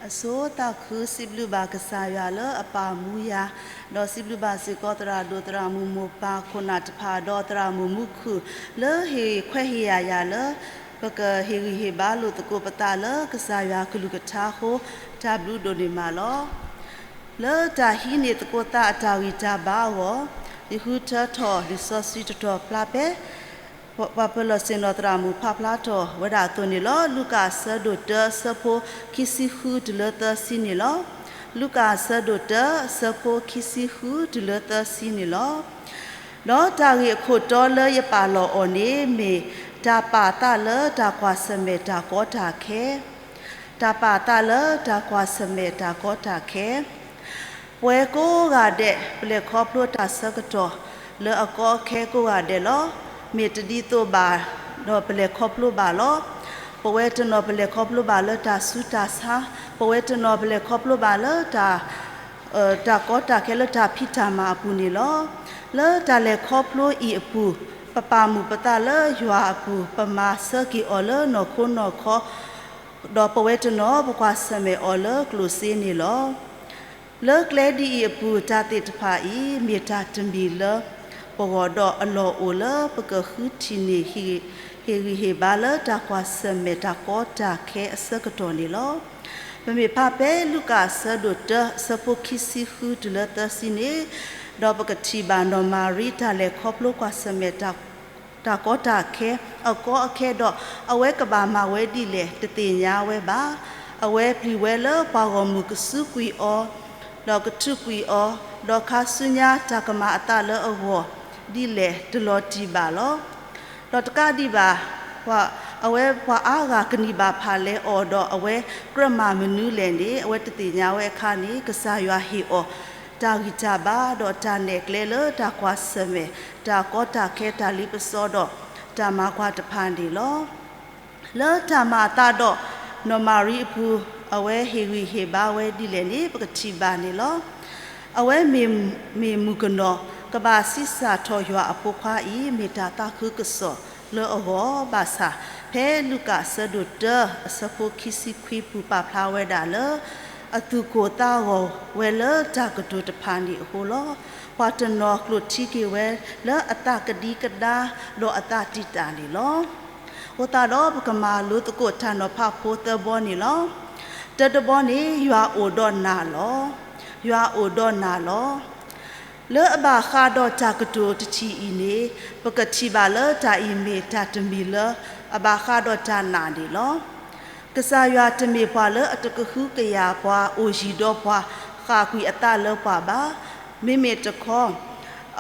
အဆိသးခု စံးဘျုးဘၣ်ကစၢ်ယွၤလၢအပာ်မူယၤ, ဒီးစံးဘျုးဘၣ်စ့ၢ်ကီးသရၣ်ဒိၣ်သရၣ်မုၣ်မိၢ်ပၢ်ခိၣ်နၢ်တဖၣ် ဒီးသရၣ်မုၣ်မူခိၣ် လၢဟ့ၣ်ခွဲးဟ့ၣ်ယာ်ယၤလၢ ပကဟ့ၣ်ဂံၢ်ဟ့ၣ်ဘါလိာ်သကိးပသးလၢကစၢ်ယွၤကလုၢ်ကထါအဃိ တၢ်ဘျုးဒိၣ်န့ၢ်မးလီၤ. လၢတၢ်ဟံးန့ၢ်သကိးသးအတၢ်ဂံၢ်တၢ်ဘါအဂီၢ်, ယဃုထၢထီၣ်လံာ်စီဆှံတတီၤဖျါဖဲ ပှၤပၢၤလီၢ်ဆ့ၣ်နီၤသရၣ်မုၣ်ဖးဖျါထီၣ်ဝဲဒၣ်အသိးန့ၣ်လီၤ. လူၤကၣ်အဆၢဒိၣ်တၢ အဆၢဖိခံဆံဃုတုၤလၢသၢဆံန့ၣ်လီၤ. လူၤကၣ်အဆၢဒိၣ်တၢ အဆၢဖိခံဆံဃုတုၤလၢသၢဆံန့ၣ်လီၤ. ဒီးတၢ်ဂ့ၢ်အခိၣ်တီလၢယပာ်လီၤအီၤန့ၣ် မ့ၢ်တၢ်ပာ်အသးလၢတၢ်ကွၢ်ဆၢၣ်မဲာ်တၢ်ကီတၢ်ခဲ တၢ်ပာ်အသးလၢတၢ်ကွၢ်ဆၢၣ်မဲာ်တၢ်ကီတၢ်ခဲ ပဝဲကိးဂၤဒဲး ပလဲၤခီဖျိတၢ်ဆၢကတီၢ်လၢအကီအခဲကိးဂၤဒဲးလီၤ. မ့ၢ်တဒ်သိးဘၣ်ဒီးပလဲၤခီဖျိဘၣ်လီၤ. ပဝဲတနီၤပလဲၤခီဖျိဘၣ်လၢတၢ်ဆူးတၢ်ဆါ, ပဝဲတနီၤပလဲၤခီဖျိဘၣ်လၢတၢ် တၢ်ကီတၢ်ခဲလၢတၢ်ဖံးတၢ်မၤအပူၤန့ၣ်လီၤ. လၢတၢ်လဲၤခီဖျိအံၤအပူၤ, ပပာ်မုာ်ပသးလၢယွၤအပူၤ, ပမၤဆၢက့ၤအီၤလၢနီၢ်ခိနီၢ်ခီ, ဒီးပဝဲတနီၤပကွၢ်ဆၢၣ်မဲာ်အီၤလၢကျိၣ်စ့န့ၣ်လီၤ. လၢကျဲဒ်အံၤအပူၤ တၢ်သ့ၣ်တဖၣ်အံၤ မ့ၢ်တၢ်တမံၤလၢပဂီၢ်ဒီးအလီၢ်အိၣ်လၢပကဃုထံၣ်န့ၢ် ဟ့ၣ်ဂံၢ်ဟ့ၣ်ဘါလၢတၢ်ကွၢ်ဆၢၣ်မဲာ်တၢ်ကီတၢ်ခဲအဆၢကတီၢ်န့ၣ်လီၤ. ပမ့ၢ်ဖးဖဲလူၤကၣ်အဆၢဒိၣ်တၢ အဆၢဖိခံဆံဃုတုၤလၢသၢဆံန့ၣ်, ဒီးပကထံၣ်ဘၣ်နီၢ်မၤရံတၢ်လဲၤခီဖျိကွၢ်ဆၢၣ်မဲာ် တၢ်ကီတၢ်ခဲ အကီအခဲဒီး အဝဲကဘၣ်မၤဝဲဒ်လဲၣ်တသ့ၣ်ညါဝဲဘၣ်. အဝဲပျံၤဝဲလၢပှၤဂီၢ်မုၢ်ကစူးကွံာ်အီၤ, ဒီးကထုးကွံာ်အီၤ, ဒီးခါဆူညါတၢ်ကမၤအသးလၢအဂီၢ် ဒ်လဲၣ်တလီၤတံၢ်ဘၣ်လီၤ. ဒီးတကးဒံးဘၣ်, အဝဲပှၤအါဂၤကနံၣ်ဘၣ်ဖးလဲအီၤဒီး အဝဲကြၢးမၤမနုၤလဲၣ်န့ၣ် အဝဲတသ့ၣ်ညါဝဲအခါန့ၣ် ကစၢ်ယွၤဟ့ၣ်အီၤ တၢ်ဂံၢ်တၢ်ဘါ ဒီးတၢ်နဲၣ်ကျဲလၢတၢ်ကွၢ်ဆၢၣ်မဲာ် တၢ်ကီတၢ်ခဲ တၢ်လ့ပစီဒီး တၢ်မၤကွၢ်တဖၣ်န့ၣ်လီၤ. လၢတၢ်မၤအသးဒီးနီၢ်မၤရံအပူၤ အဝဲဟ့ၣ်ဂံၢ်ဟ့ၣ်ဘါဝဲဒ်လဲၣ်န့ၣ် ပကထံၣ်ဘၣ်န့ၣ်လီၤ. အဝဲမ့ၢ်မုၣ်ကနီၤ ကဘၣ်ဆံးစၢ်ထီၣ်ယွၤအဖိခွါအံၤ မ့ၢ်တၢ်သးခုကစီၣ်လၢအဂီၢ် ဘၣ်ဆၣ် ဖဲလူၤကၣ်အဆၢဒိၣ်တၢ အဆၢဖိခံဆံခွံပူၤ ပာ်ဖျါဝဲဒၣ်လၢ အသူၣ်ကိၢ်သးဂီၤဝဲလၢတၢ်ကတိၤတဖၣ်န့ၣ်အဃိလီၤ. ပှၤတနီၤကျိၣ်ထံက့ၤဝဲလၢအသးကဒံကဒါ ဒီးအသးတံာ်တာ်န့ၣ်လီၤ. အဃိသတးဒီး ပကမၤလိသကိးတၢ်နီၤဖးဖိသၢဘီန့ၣ်လီၤ. တၢတဘီန့ၣ် ယွၤအိၣ်ဒီးနၤလီၤ. ယွၤအိၣ်ဒီးနၤလီၤ. လၢအဘၣ်ဃးဒီးတၢ်ကတိၤတထံၣ်အံၤန့ၣ် ပကထံၣ်ဘၣ်လၢတၢ်အံၤမ့ၢ်တၢ်တမံၤလၢအဘၣ်ဃးဒီးတၢ်နာ်န့ၣ်လီၤ. ကစၢ်ယွၤတမ့ၢ်ပှၤလၢအတကဟုကယာ်ပှၤ အိၣ်ယံၤဒီးပှၤ ဃၣ်ကွံာ်အသးလၢပှၤဘၣ်. မ့မ့ၢ်တခီ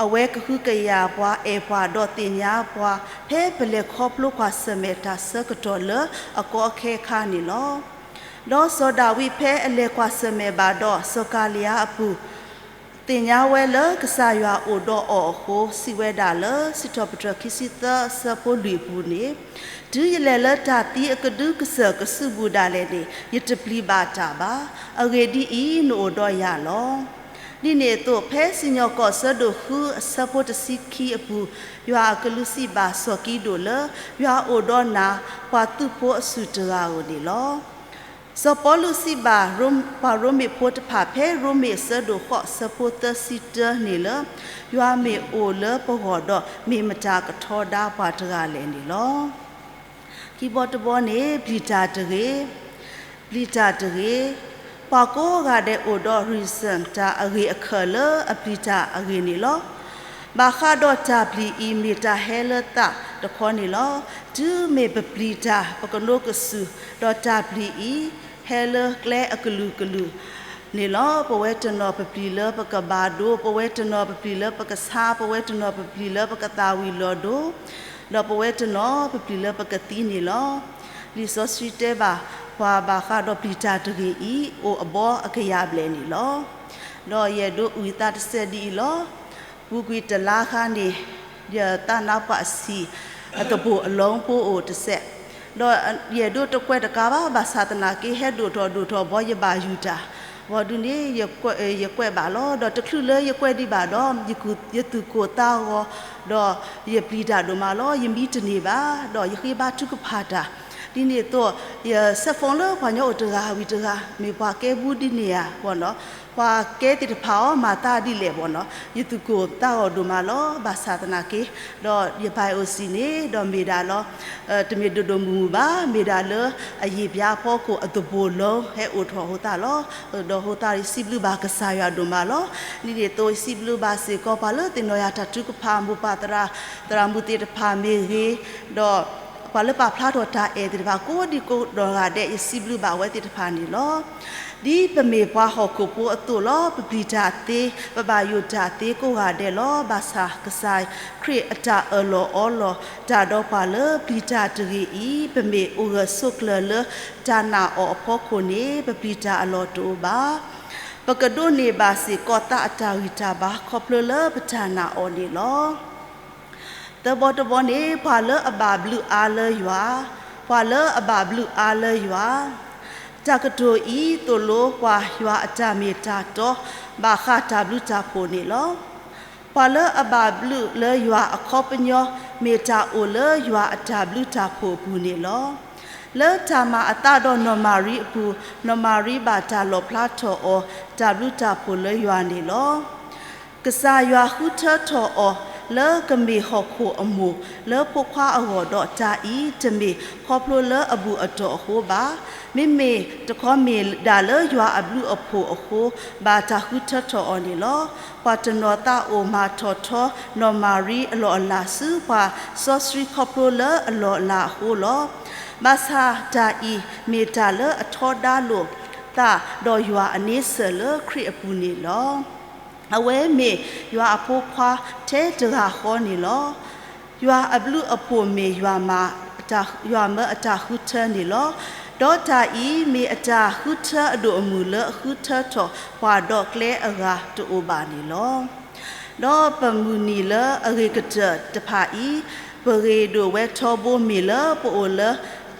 အဝဲကဟုကယာ်ပှၤ အဲၣ်ပှၤဒီးသ့ၣ်ညါပှၤ ဖဲပလဲၤခီဖျိကွၢ်ဆၢၣ်မဲာ်တၢ်ဆၢကတီၢ်လၢအကီအခဲအခါန့ၣ်လီၤ. ဒီးစီၤဒၤဝံးဖဲအလဲၤကွၢ်ဆၢၣ်မဲာ်ဘၣ်ဒီးစီၤကၤလံယါအပူၤ သ့ၣ်ညါဝဲလၢကစၢ်ယွၤအိၣ်ဒီးအီၤအဃိ စံးဝဲဒၣ်လၢ စံးထီၣ်ပတြၢၤခံဆံသၢ အဆၢဖိလွံၢ်အပူၤန့ၣ်, တုၤယလဲၤလၢတၢ်သံအကဒုကစၢၢ်ကစုပူၤဒၣ်လဲာ်န့ၣ် ယတပျံၤဘၣ်တၢ်ဘၣ်. အဂ့ၢ်ဒ်အံၤ, နအိၣ်ဒီးယၤလီၤ. ဒ်န့ၣ်အသိး ဖဲစံၣ်ညီၣ်ကွီၢ်ဆၢဒိၣ်ဃု အဆၢဖိတဆံခံအပူၤ, ယွၤအကလူးစံးဘၣ်စီၤကံဒိၣ်လၢ ယွၤအိၣ်ဒီးနၤ ပှၤသုးဖိအစုၣ်တဂၤဧိၤန့ၣ်လီၤ. စီၤပီလူးစံးဘၣ် ပှၤရိမ့ၤဖိတဖၣ် ဖဲရိမ့ၤအဆၢဒိၣ်ဃိး အဆၢဖိသၢဆံတၢန့ၣ်လၢ ယွၤမ့ၢ်အိၣ်လၢပဂီၢ်ဒီး မ့ၢ်မတၤကထီဒါပှၤတဂၤလဲၣ်န့ၣ်လီၤ. ခံဘီတဘီန့ၣ် ပျံၤတၢ်တဂ့ၤ, ပျံၤတၢ်တဂ့ၤ, ပှၤကိးဂၤဒဲးအိၣ်ဒီး reason တၢ်အဂ့ၢ်အခၢၣ်လၢအပျံၤတၢ်အဂ့ၢ်န့ၣ်လီၤ. ဘၣ်ဃးဒီးတၢ်ပျံၤအံၤ မ့ၢ်တၢ်ဟဲလၢသးတခီန့ၣ်လီၤ. တုၤမ့ၢ်ပပျံၤတၢ် ပကနိးကစုာ် ဒီးတၢ်ပျံၤအံၤ ဟဲလၢကျဲအကလုာ်ကလုာ်န့ၣ်လီၤ. ပဝဲတနီၤပပျံၤလၢပကဘၣ်ဒိ, ပဝဲတနီၤပပျံၤလၢပကဆါ, ပဝဲတနီၤပပျံၤလၢပကသၣ်ဝံၤလီၤဒိ, ဒီးပဝဲတနီၤပပျံၤလၢပကသံန့ၣ်လီၤ. လံာ်စီဆှံတဲဘၣ်ပှၤ ဘၣ်ဃးဒီးပျံၤတၢ်တဂ့ၤအံၤ အိၣ်အဘီအကယၤဘျဲၣ်န့ၣ်လီၤ. ဒီးယအဲၣ်ဒိးအုၣ်ယသးတစဲးဒ်အံၤလီၤ. ပူၤကွံာ်တလါခါန့ၣ် ယသးနါပှၢ်ဆံး အသဘိၣ်အလီၢ်ပအိၣ်တစဲး, ဒီးယအဲၣ်ဒိးတကွဲးတကးဘၣ်, ဘၣ်ဆၣ်သနာ်က့ ဟဲဒိၣ်ထီၣ်ဒိၣ်ထီၣ်ဘီယဘၣ်ယူၤတၢ်, ဘီဒုန့ၣ် ယကွဲးဘၣ်လီၤ. ဒီးတချုးလၢယကွဲးဒံးဘၣ်ဒီး ယသူၣ်ကိၢ်သးဂီၤ, ဒီးယပျံၤတၢ်ဒိၣ်မးလီၤ. ယမံတန့ၢ်ဘၣ်, ဒီးယဃ့ဘါထုကဖၣ်တၢ် ဒ်န့ၣ်အသိး ယဆဲးဖိလၢပှၤကညီအိၣ်တဂၤဝံၤတဂၤ မ့ၢ်ပှၤကဲဘူးဒ်န့ၣ်ဧါ ဘၣ်နီၤ, ပှၤကဲသ့ၣ်တဖၣ်အီၤ မၤသးဒ်လဲၣ် ဘၣ်နီၤ, ယသူၣ်ကိၢ်သးဂီၤဒိၣ်မးလီၤ. ဘၣ်ဆၣ်သနာ်က့ ဒီးယ biopsy န့ၣ် ဒီးမ့ၢ်ဒၣ်လီၤ တမ့ၢ်ဒိၣ်ဒိၣ်မုၢ်မုၢ်ဘၣ်, မ့ၢ်ဒၣ်လၢအယံာ်ပၠးအဖီခိၣ်အသဘိၣ်လီၤ ဟဲအိၣ်ထီၣ်အဃိသတးလီၤ. ဒီးအဃိသတး ယစံးဘျုးဘၣ်ကစၢ်ယွၤဒိၣ်မးလီၤ. ဒ်န့ၣ်အသိး ယစံးဘျုးဘၣ်စ့ၢ်ကီး ပှၤလၢသ့ၣ်နီၣ်ယၤတၢ်ထုကဖၣ် မိၢ်ပၢ်သရၣ် သရၣ်မုၣ်သ့ၣ်တဖၣ်မ့ၢ်ဂ့ၤ, ဒီး ပှၤလၢပာ်ဖျါထီၣ်တၢ်အဲၣ်သ့ၣ်တဖၣ် ကိးဒံကိးနီၢ်ဂၤဒဲး ယစံးဘျုးဘၣ်အဝဲသ့ၣ်တဖၣ်န့ၣ်လီၤ. ဒ်ပမ့ၢ်ပှၤဟီၣ်ခိၣ်ဖိအသိးလီၤ. ပပျံၤတၢ်သ့, ပဘၣ်ယိၣ်တၢ်သ့ကိးဂၤဒဲးလီၤ. ဘၣ်ဆၣ်ကစၢ်ခရံာ်အတၢ်အၢၣ်လီၤအီလီၤတၢ်ဒီးပှၤလၢပျံၤတၢ်တဂ့ၤအံၤ, ပမ့ၢ်အိၣ်ဂၢၢ်ဆိးကျၢၤလၢတၢ်နာ်အီၤအဖီခိၣ်န့ၣ် ပပျံၤတၢ်အလီၢ်တအိၣ်ဘၣ်. ပကဒိးန့ၢ်ဘၣ်စ့ၢ်ကီးသးအတၢ်ဂံၢ်တၢ်ဘါ ခီဖျိလၢပတၢ်နာ်အီၤန့ၣ်လီၤ. သၢဘီတဘီန့ၣ် ပှၤလၢအဘၣ်ဘျုးအါလၢယွၤ, ပှၤလၢအဘၣ်ဘျုးအါလၢယွၤ, တၢ်ကတိၤအံၤသိၣ်လိပှၤယွၤအတၢ်မ့ၢ်တၢ်တီ ဘၣ်ဃးတၢ်ဘျုးတၢ်ဖှိၣ်န့ၣ်လီၤ. ပှၤလၢအဘၣ်ဘျုးလၢယွၤအခီပညီ မ့ၢ်တၢ်အိၣ်လၢယွၤအတၢ်ဘျုးတၢ်ဖှိၣ်အပူၤန့ၣ်လီၤ. လၢတၢ်မၤအသးဒီးနီၢ်မၤရံအပူၤ, နီၢ်မၤရံဘၣ်တၢ်လီၣ်ဖျါထီၣ်အီၤ တၢ်ဘျုးတၢ်ဖှိၣ်လၢယွၤန့ၣ်လီၤ. ကစၢ်ယွၤဃုထၢထီၣ်အီၤ လၢကမ့ၢ်ဟီၣ်ခိၣ်အမိၢ်လၢဖိခွါအဂီၢ်ဒီး တၢ်အံၤတမ့ၢ်ခီဖျိလၢအဘူၣ်အတီၢ်အဃိဘၣ်. မ့မ့ၢ်တခီမ့ၢ်ဒၣ်လၢယွၤအဘျုးအဖှိၣ်အဃိ ဘၣ်တၢ်ဃုထၢထီၣ်အီၤန့ၣ်လီၤ. ပှၤတနီၤသးအိၣ်မၤထီၣ်ထီနီၢ်မၤရံအလီၢ်အလၤဆူပှၤစီဆှံခီဖျိလၢအလီၢ်အလၤအဃိလီၤ. ဘၣ်ဆၣ်တၢ်အံၤမ့ၢ်တၢ်လၢအထီဒါလိာ်သး ဒီးယွၤအန့ဆၢၣ်လၢခရံာ်အပူၤန့ၣ်လီၤ. အဝဲမ့ၢ်ယွၤအဖိခွါထဲတဂၤဃီန့ၣ်လီၤ. ယွၤအဘျုးအဖှိၣ်မ့ၢ်ယွၤမၤ, ယွၤမၢအတၢ်ဃုထၢန့ၣ်လီၤ. ဒီးတၢ်အံၤမ့ၢ်အတၢ်ဃုထၢအဒိၣ်အမုၢ်လၢအဃုထၢထီၣ်ပှၤဒီးကျဲအဂၤတအိၣ်ဘၣ်န့ၣ်လီၤ. ဒီးပမုၢ်နံၤလၢအဂ့ၤကတၢၢ်တဖၣ်အံၤ, ပဂ့ၤဒိၣ်ဝဲထီဘိမ့ၢ်လၢပအိၣ်လၢ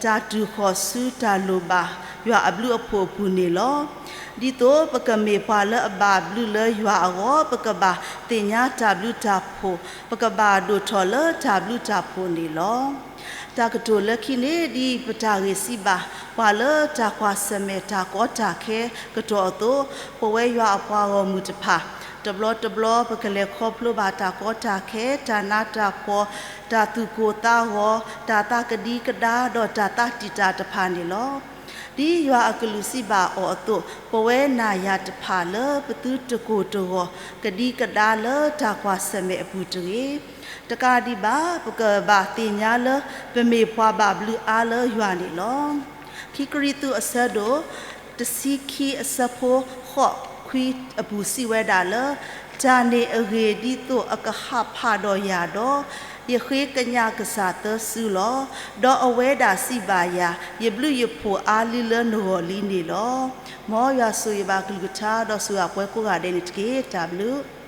တၢ်တူၢ်ဃီၣ်ဆူတၢ်လိၣ်ဘၣ်ယွၤအဘျုးအဖှိၣ်အပူၤန့ၣ်လီၤ. ဒ်သိးပကမ့ၢ်ပှၤလၢအဘၣ်ဘျုးလၢယွၤအဂီၢ်, ပကဘၣ်သ့ၣ်ညါတၢ်ဘျုးတၢ်ဖှိၣ်, ပကဘၣ်ဒိၣ်ထီၣ်လၢတၢ်ဘျုးတၢ်ဖှိၣ်န့ၣ်လီၤ. တၢ်ကတိၤလၢခံန့ၣ် ဒ်ပတၢ်ဂ့ၢ်စံးဘၣ် ပှၤလၢတၢ်ကွၢ်ဆၢၣ်မဲာ်တၢ်ကီတၢ်ခဲကတီၢ်အသိး, ပဝဲယွၤအပှၤဂီၢ်မုၢ်တဖၣ် တဘျီတဘျီ ပကလဲၤခီဖျိဘၣ်တၢ်ကီတၢ်ခဲ, တၢ်နးတၢ်ဖှီၣ်, တၢ်သူၣ်ကိၢ်သးဂီၤ, တၢ်သးကဒံကဒါ, ဒီးတၢ်သးတံာ်တာ်တဖၣ်န့ၣ်လီၤ. ဒ်ယွၤအကလုၢ်စံးဘၣ်အီၤအသိး, ပဝဲနၤယၤတဖၣ်လၢပသုတကိၢ်တဂီၤ ကဒံကဒါလၢတၢ်ကွၢ်ဆၢၣ်မဲာ်အပူၤတဂ့ၤ. တကးဒံးဘၣ် ပကဘၣ်သ့ၣ်ညါလၢ ပမ့ၢ်ပှၤဘၣ်ဘျုးအါလၢယွၤန့ၣ်လီၤ. ခံကရံၣ်သူးအဆၢဒိၣ် တဆံခံအဆၢဖိဃိးခွံအပူၤစံးဝဲဒၣ်လၢ, တၢ်န့ၣ်အဂ့ၢ်ဒ်သိးအကဟးဖးဒီးယၤဒီး, ယဃ့ကညးကစၢ်သၢစုလီၤ. ဒီးအဝဲဒၣ်စံးဘၣ်ယၤ, ယဘျုးယဖှိၣ်အါလံလၢနဂီၢ်လံန့ၣ်လီၤ. မ်ယွၤဆိၣ်ဂ့ၤဘၣ်ကလုၢ်ကထါ ဒီးဆိၣ်ဂ့ၤပှၤကိးဂၤဒဲးန့ၣ်တက့ၢ်. တၢ်ဘျုး